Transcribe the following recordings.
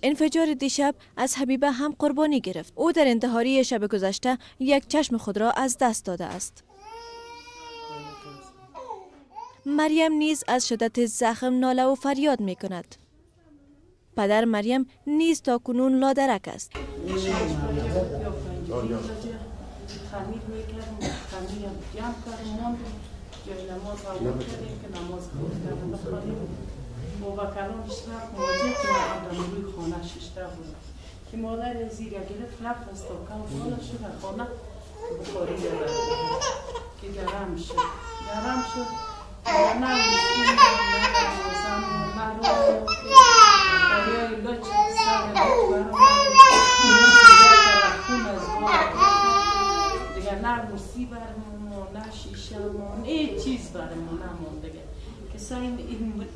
انفجار دیشب از حبیبه هم قربانی گرفت. او در انتحاری شب گذشته یک چشم خود را از دست داده است. مریم نیز از شدت زخم ناله و فریاد می کند. پدر مریم نیز تا کنون لادرک است.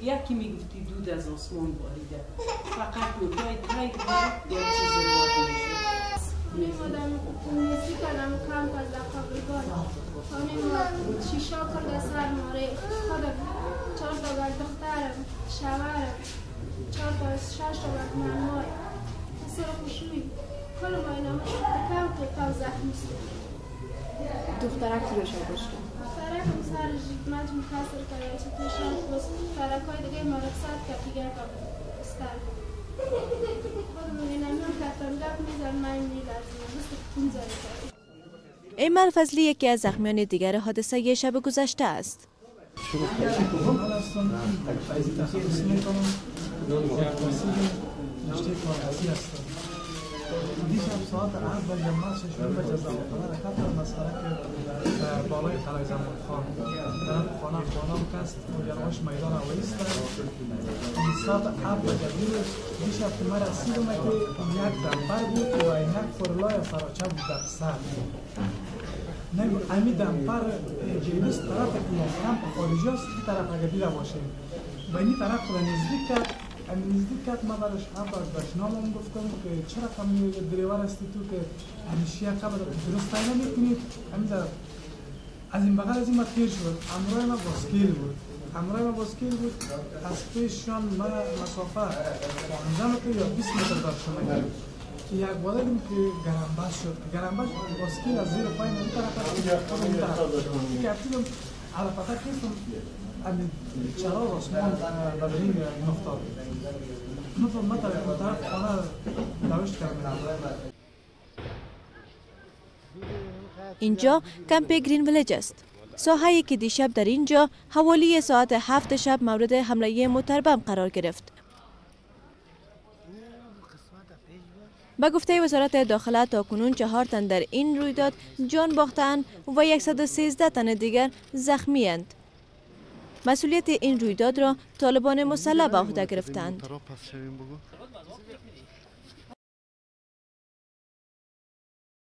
یکی میگفتی دود از آسمان باریده، فقط نوتای تای بود یک چیز وارد میشد. میمادم نزدیک کردم کمپ از قبرگاه خانه ما شیشا کرده سر ماره خودم 4 تا بر دخترم شوهرم 4 تا 6 تا بر منمای سر خوشوی کل ما اینا کم که تا زخمی است. دخترک رو شو گشته دخترکم سر مجموع کسر کرده چه تشان بس دخترکای دیگه ما رخصت کرد دیگه بستر خودمون اینا هم کتم گپ میزن من میلرزم مثل خون زده. ایمل فضلی یکی از زخمیان دیگر حادثه شب گذشته است. دیشب ساعت 7 بجه من 6 بجه از حرکت از سرک بالای قلعه زمان خان در خانه خانم کست و میدان اویست. ساعت 7 بجه دیشب که من رسیدم که یک دمپر بود و یک فرلای سراچه بود در سر. نگو امی دمپر جیلس طرف که کمپ خارجی است این طرف اگه دیده باشیم و این طرف خود نزدیک کرد. نزدیک کرد من برش هم برش گفتم که چرا کمی دریور هستی تو که همیشه قبل درست نمیکنی. همین از این بغل از این ما تیر شد. همراه ما باسکیل بود. همراه ما باسکیل بود. از پیششان من مسافه 15 متر یا 20 متر داشتم که یک بار دیدم که گرمبس شد. گرمبس باسکیل از زیر پای من طرف اون طرف که افتیدم عرفته کردم همین چراغ آسمان به این افتاد. من طرف خانه دوشت کردم. اینجا کمپ گرین ویلیج است. ساحه‌ای که دیشب در اینجا حوالی ساعت 7 شب مورد حمله موتربم قرار گرفت. به گفته وزارت داخله تا کنون 4 تن در این رویداد جان باختند و 113 تن دیگر زخمی اند. مسئولیت این رویداد را طالبان مسلح به عهده گرفتند.